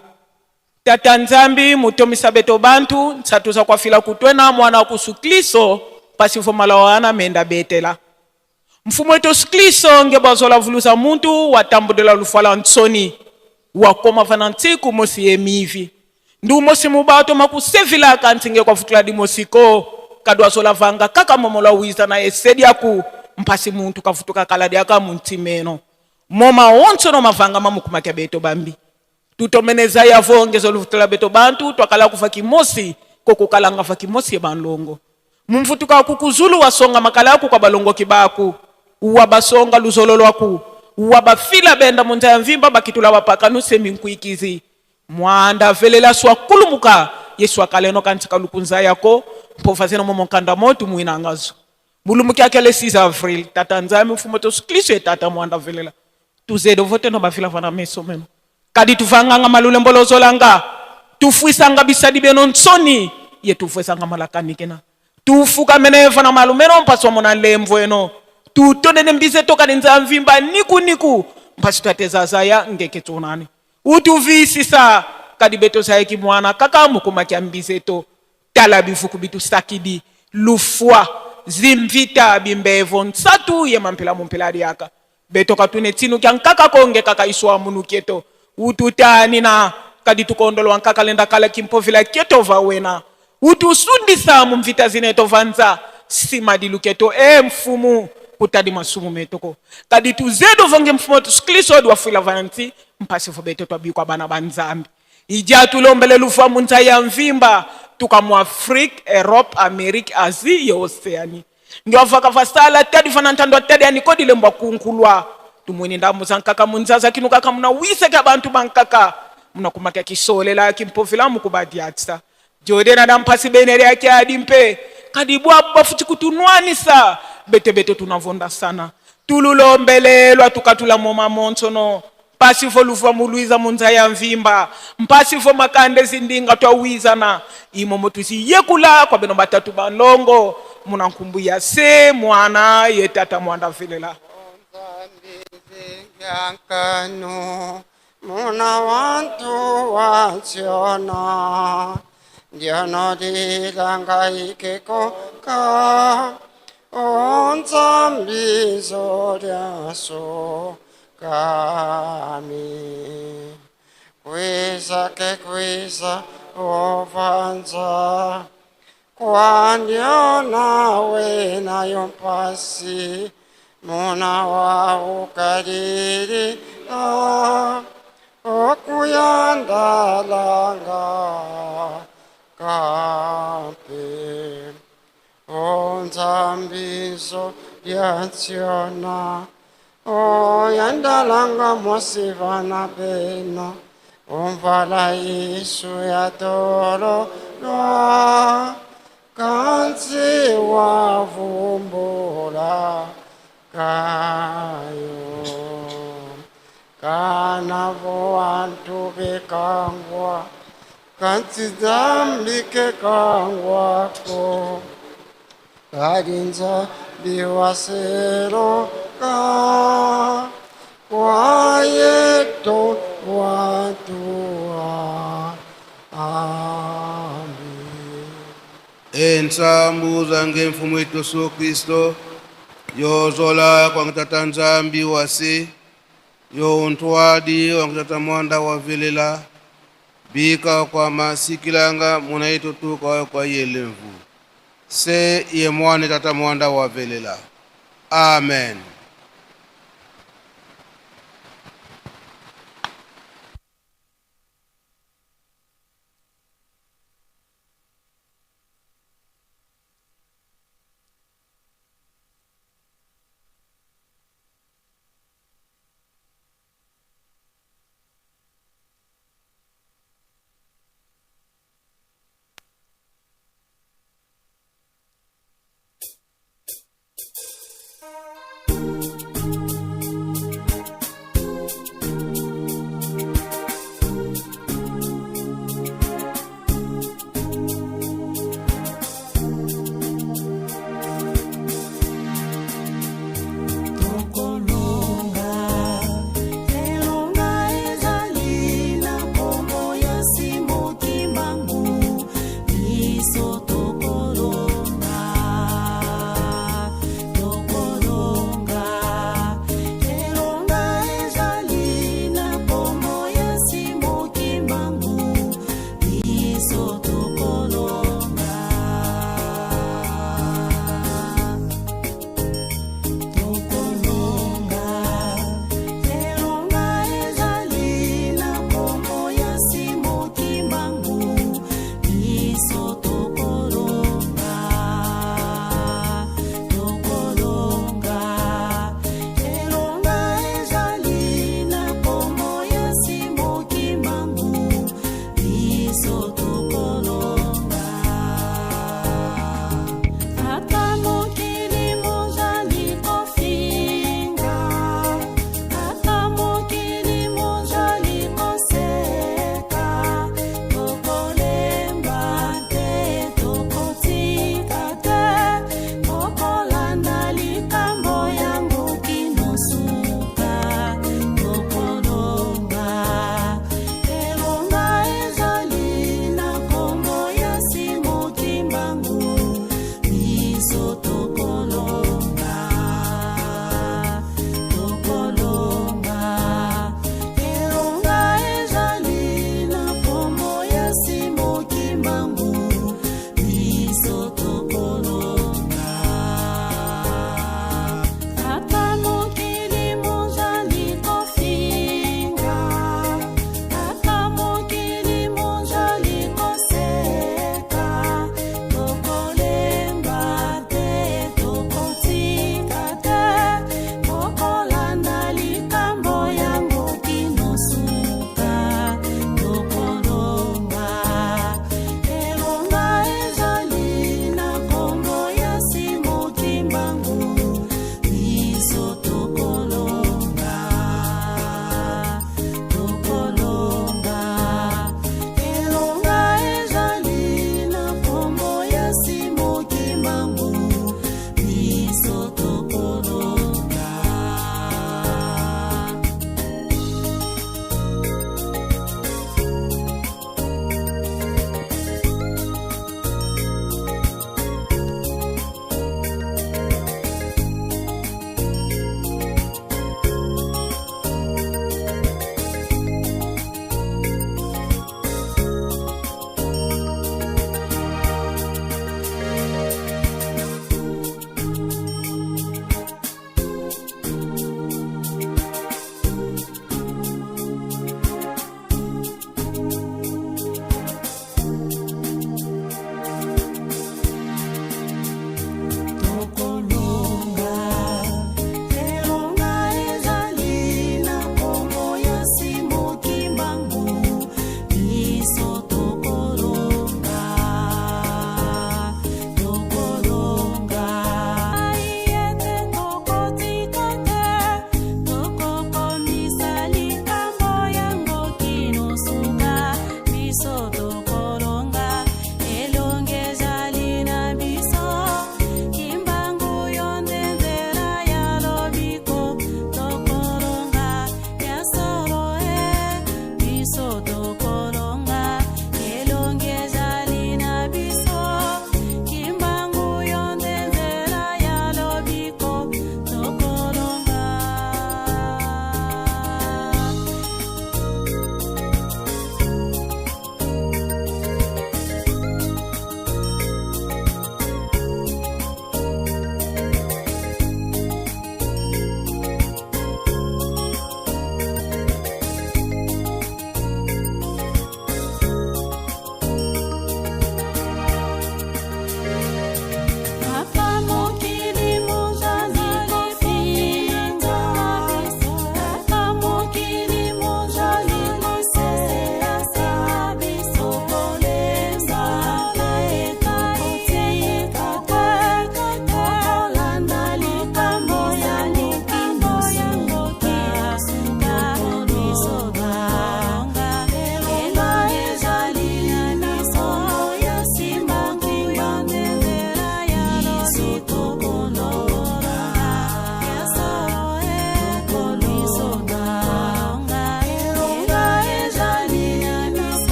tata nzambi mutomisa beto bantu nsatuza kwafila kutwena mwana wa kusu kristo pasifo malawana menda betela mfumo wetu Yesu Kristo nge bazola vuluza muntu watambudela lufala ntsoni wakoma vana ntsiku mosi yemivi ndu mosi mubato makusevilaka ntsinge kwavutula dimosiko kadu azola vanga kaka momola wiza na esediaku mpasi muntu kavutuka kaladi aka muntimeno moma onso no mavanga mamukumakia beto bambi tutomeneza yavo ngezoluvutula beto bantu twakala kufa kimosi kokukalanga fa kimosi ye banlongo mumvutuka kukuzulu wasonga makala aku kwa balongo kibaku wabasonga luzolo lwaku wabafila benda munza ya mvimba bakitula bapaka nusemi nkuikizi mwanda velela swakulumuka yesu akaleno kantsika lukunza yako Mpo zena mo monkanda motu mwinangazo. Mulumbu kyake le 6 avril tata Nzambi mfumu Yesu Kristo ye tata mwanda velela. Tuzedo vote no bafila vana meso meno. Kadi tuvanganga malulembo lozolanga. Tufwisanga bisadi beno nsoni ye tufwisanga malakanikena. Tufuka mene vana malumeno mpaswa mona lemvo eno. Tutonene mbize toka ninza mvimba niku niku mpasi tateza ya ngeke tsonani. Utuvisisa kadi beto saiki mwana kaka mukuma kya mbize to tala bifuku bitu sakidi lufwa zimvita bimbevo nsatu ye mampela mumpela diaka beto katune tsinu kya nkaka konge kaka iswa munu keto ututani na kadi tukondolwa nkaka lenda kala kimpovila keto va wena utusundisa mumvita zineto vanza sima diluketo e mfumu kutadi masumu metoko kadi tuzedo vange mfumu tusikliso dwafwila vanti mpasi fo beto twabikwa bana ba Nzambi ija tulombele lufa munza ya mvimba tuka mu Afrique, Europe, Amérique, Asie ye Océanie. Ngiwafaka fasala tadi fana ntando tadi anikodi lembwa kunkulwa. Tumwini ndambu za nkaka munzaza kinu kaka muna wise ka bantu bankaka. Muna kumaka kisolela kimpofila mukubadiatsa. Jodena dampasi benere yake adimpe. Kadibwa bafuti kutunwanisa. Bete bete tunavonda sana. Tululombelelwa tukatula moma monsono. Mpasi fo lufa muluiza munza ya mvimba. Mpasi fo makande zindinga twawizana. Imomo tusi yekula kwa beno batatu balongo. Muna nkumbu ya se mwana ye tata mwanda velela. Yankanu muna wantu watsiona ndiono lilanga ikekoka onzambizo lyaso kami kwisa ke kwisa ovanza kwandiona wena yompasi muna wa ukalili okuyandalanga kampe onzambizo lyatsiona oyandalanga mosivana beno umvala isu ya tololwa kansi wavumbula kayo kana voantu bekangwa kansi dzambike kangwako karinza biwaseroka kwayeto wantua Amen. Ensambu zange mfumu wetu Yesu Kristo yozola kwangitata Nzambi wase yontwadi wangitata mwanda wa velela bika kwa masikilanga muna itutuka kwa yelemvu se ye mwane tata mwanda wa velela. Amen.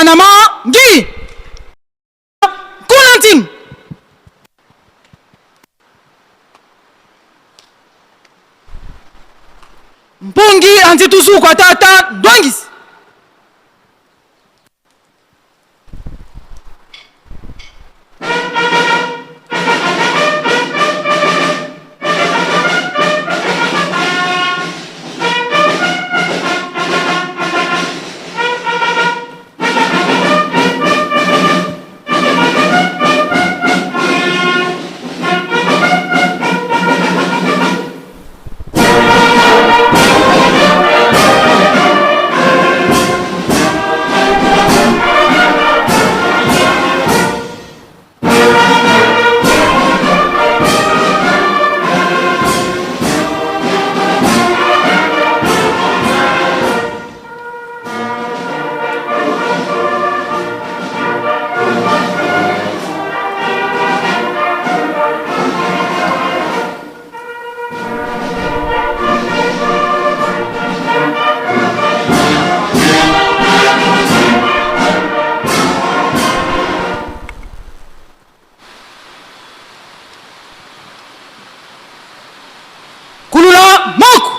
Anama ngi. Kunanting. Mpungi anti tuzukwa tata ndwangisi. Kulula moko.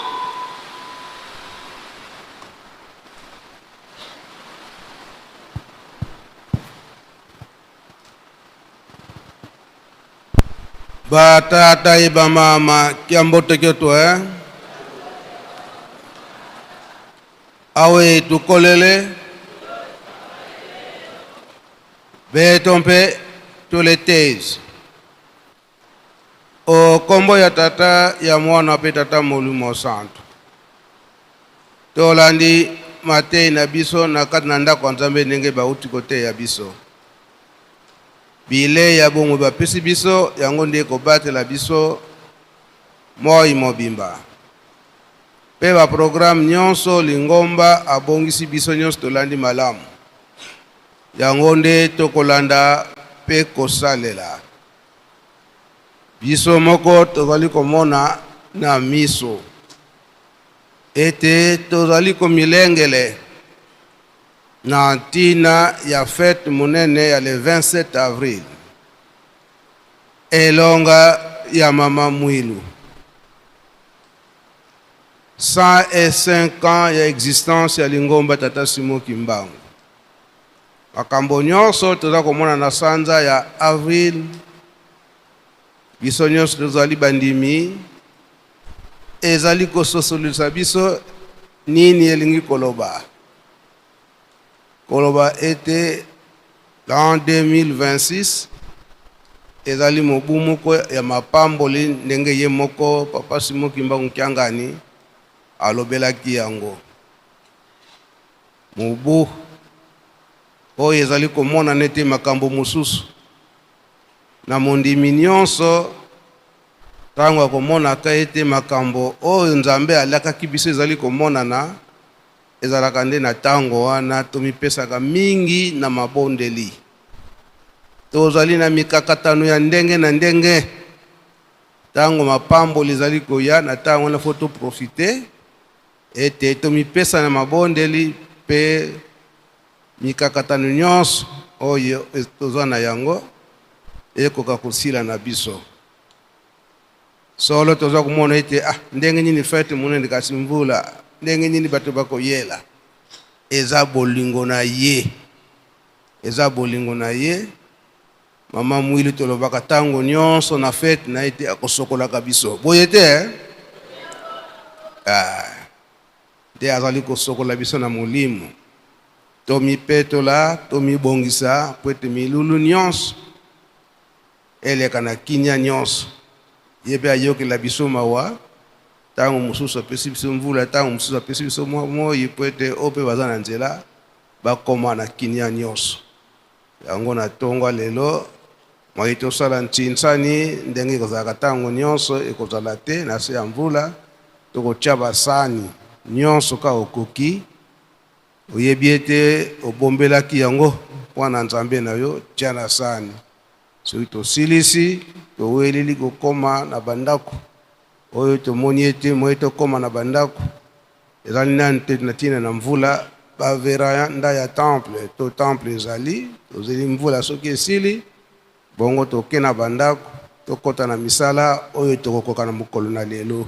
Batata ye bamama kiambote kyoto eh? Awe tukolele beto mpe toletezi O kombo ya Tata, ya Mwana mpe Tata Molimo Santu. Tolandi mateyi na biso na kati na ndako ya Nzambe ndenge bauti koteya biso. Bilei ya bomoi bapesi biso, yango nde ekobatela biso moi mobimba. Mpe ba programme nyonso lingomba abongisi biso nyonso tolandi malamu. Yango nde tokolanda mpe kosalela. Biso moko tozali komona na miso ete tozali komilengele na ntina ya fete monene ya le 27 avril, elonga ya Mama Mwilu. 105 ans ya existence ya lingomba Tata Simon Kimbangu. Makambo nyonso toza komona na sanza ya avril, biso nyonso tozali bandimi, ezali kososolisa biso nini elingi koloba. Koloba ete l'an 2026 ezali mobu moko ya mapamboli ndenge ye moko Papa Simon Kimbangu Kiangani alobelaki yango. Mobu oyo ezali komonana ete makambo mosusu na mondimi nyonso ntango akomonaka ete makambo oyo Nzambe alakaki biso ezali komonana, ezalaka nde na ntango wana tomipesaka mingi na mabondeli. Tozali na mikakatano ya ndenge na ndenge. Ntango mapamboli ezali koya, na ntango wana fo toprofite ete tomipesa na mabondeli mpe mikakatano nyonso oyo toza na yango ekoka kosila na biso. Solo toza komona ete ah, ndenge nini fete monene kasi mvula, ndenge nini bato bakoyela. Eza bolingo na ye, eza bolingo na ye. Mama Mwili tolobaka tango nyonso na fete na ye te akosokolaka biso boye te eh? Ah, nde azali kosokola biso na molimo. Tomipetola, tomibongisa mpo ete milulu nyonso eleka na kimia nyonso. Ye mpe ayokela biso mawa, ntango mosusu apesi biso mvula, ntango mosusu apesi biso mwa moi mpo ete oyo mpe baza na nzela bakoma na kimia nyonso. Yango na tongo ya lelo, moye tosala ntsinsani ndenge ekozalaka ntango nyonso ekozala te na se ya mvula. Tokotia basani nyonso kaka okoki. Oyebi ete obombelaki yango mpo na Nzambe na yo, tia na sani. Soki tosilisi, toweleli kokoma na bandako oyo tomoni ete moye tokoma na bandako ezali nanu te na ntina na mvula. ba veranda ya temple to temple ezali, tozeli mvula soki esili, bongo toke na bandako, tokota na misala oyo tokokoka na mokolo na lelo.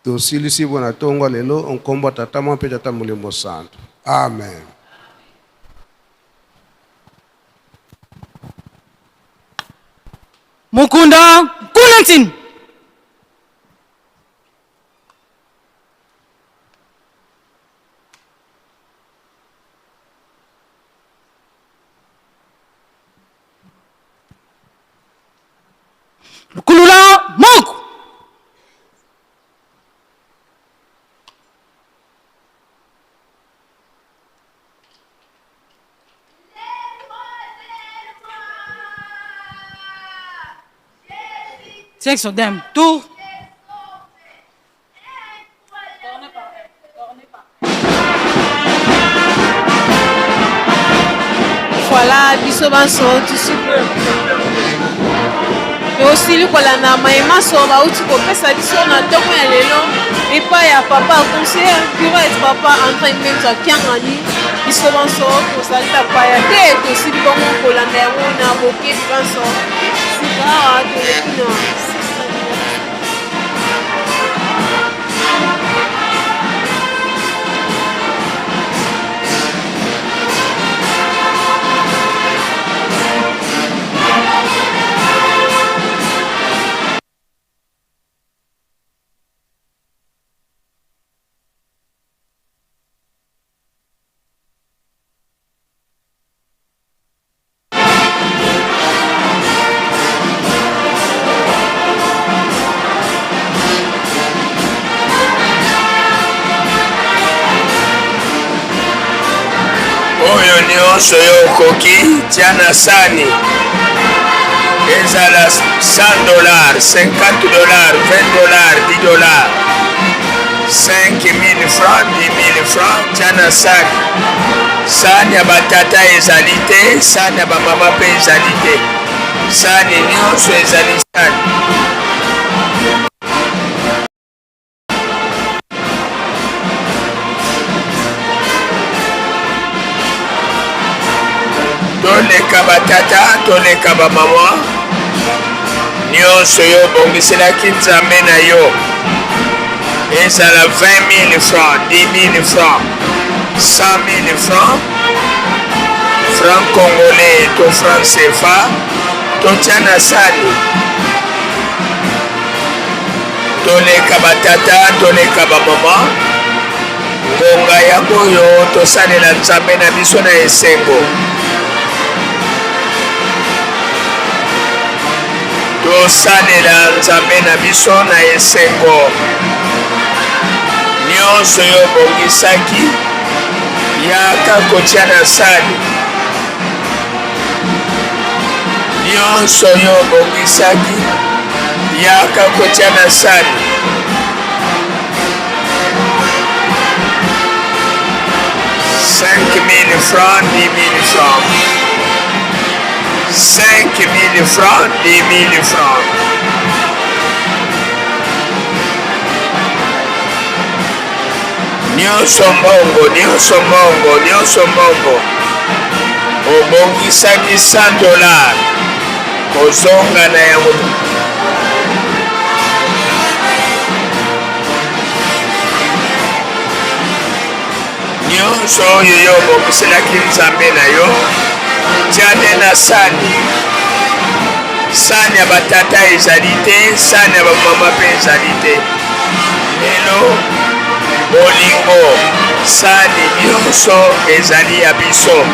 Tosilisi bo na tongo lelo, nkombo ya Tata mwa mpe Tata Molimo Santo. Amen. Mukunda kuna ntini. Lukulula moko. Section d'un tour. Voilà, biso banso tosili kolanda maye manso bauti kopesa biso na ntongo ya lelo epai ya papa conseiller curate papa Andre Mbenza Kiangani. Biso banso tozali bapaya te, tosili bongo kolanda yango na bokebi banso. Sika awa toleki na Oyo nyonso yo okoki tia na sani, ezala 100 dollars, 50 dollars, 20 dollars, 10 dollars, 5000 francs, 10000 francs, tia na sani. Sani ya batata ezali te, sani ya bamama mpe ezali te, sani nyonso ezali sani. Toleka batata, toleka bamama, nyonso yo obongiselaki Nzambe na yo, ezala 20 000 francs, 10 000 francs, 100 000 francs, franc congolais to franc CFA, totia na sani. Toleka batata, toleka bamama, ngonga yango oyo tosalela Nzambe na biso na esengo. Tosalela Nzambe na biso na esengo. Nyonso yo obongisaki, yaka kotia na sani. Nyonso yo obongisaki, yaka kotia na sani. 5000 francs, 10 000 francs. 5000 francs, 10 000 francs. Nyonso mbongo, nyonso mbongo, nyonso mbongo. Obongisaki 100 dollars, kozonga na yango. Nyonso oyo yo obongiselaki Nzambe na yo, tia nde na sani. Sani ya batata ezali te, sani ya bamama mpe ezali te. Lelo bolingo, sani nyonso ezali ya biso.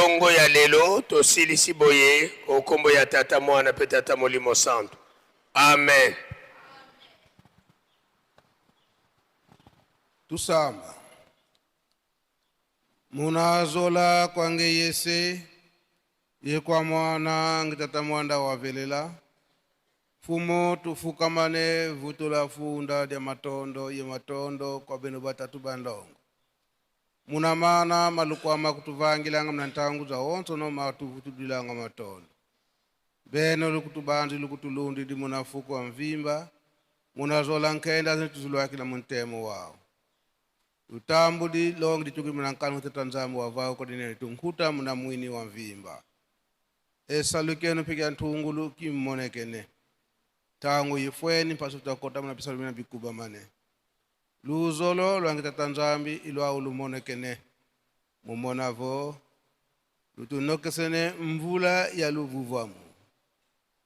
Tongo ya lelo tosilisi boye o kombo ya Tata, Mwana pe Tata Molimo Santu. Amen. Tusamba. Munazola kwange yese ye kwa mwana ngitata mwanda wavelela fumo tufukamane vutula funda lya matondo ye matondo kwa beno batatu bandongo muna mana malukwama kutuvangilanga mna ntangu za onso no matuvutudilanga matondo beno lukutubanzi lukutulundi di munafuku wa mvimba munazola nkenda zinituzulwakila muntemo wao lutambudi longi lituki muna nkanu teta nzambi wavao kodinene tunkhuta muna mwini wa mvimba esalukenu phika nthungulu kimmonekene tangu yifweni mpasi tutakota muna pisalu mina bikuba mane luzolo lwangi tata nzambi ilwau lumonekene mumonavo lutunokesene mvula ya luvuvamu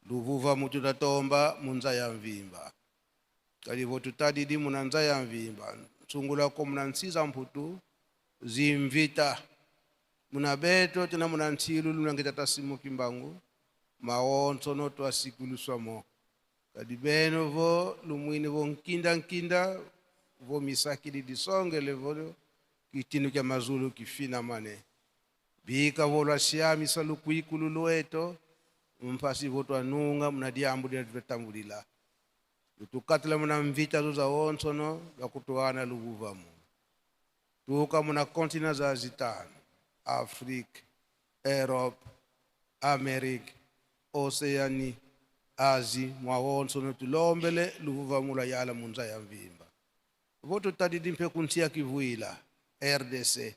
luvuvamu tutatomba munza ya mvimba kalivo tutadidi muna nza ya mvimba nsungulako muna nsiza mputu zimvita muna beto tena muna ntsilu lunangita tasimu kimbangu maonso no twasikuluswamo kadi beno vo lumwini vo nkinda nkinda vo misakili disongele vo kitinu kya mazulu kifina mane bika vo lwa siamisa lukwikulu lweto mpasi vo twanunga muna diambu dina tutatambulila lutukatila muna mvita zo za onsono lwa kutuana luvuvamu tuka muna kontina za zitano Afrique, Europe, Amerique, Oceanie, Asie, mwawonso tulombele luvuvamu lwa yala munza ya mvimba vo tutadidi mpe kuntia kivuila RDC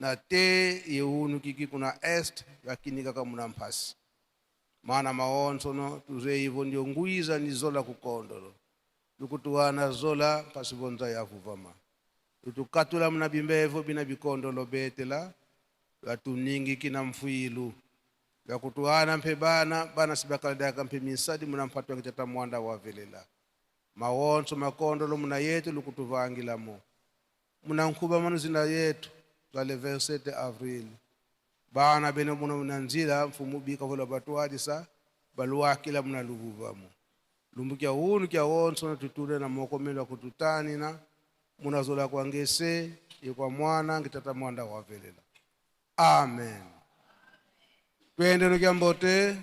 na te yeunu kiki kuna est yakinika kamuna mphasi mana maonsono tuze ivo ndio ngwiza ni zola kukondolo lukutuwana zola mpasi vonza yavuvama lutukatula muna bimbevo bina bikondolo betela lwatuningi kina mfuilu lwakutuwana mphe bana bana sibakaladaka mphe misadi muna mphatwa kitata mwanda wavelela mawonso makondolo muna yetu lukutuvangilamo muna nkhuba manu zina yetu za le 27 avril bana bene muna muna nzila mfumu bika vola batuadisa baluwakila muna luvuvamo lumbu kya unu kya wonso na tutule na mokomelo kututanina munazola kwa ngese ye kwa mwana ngitata mwanda wavelela amen. Twende kya mbote.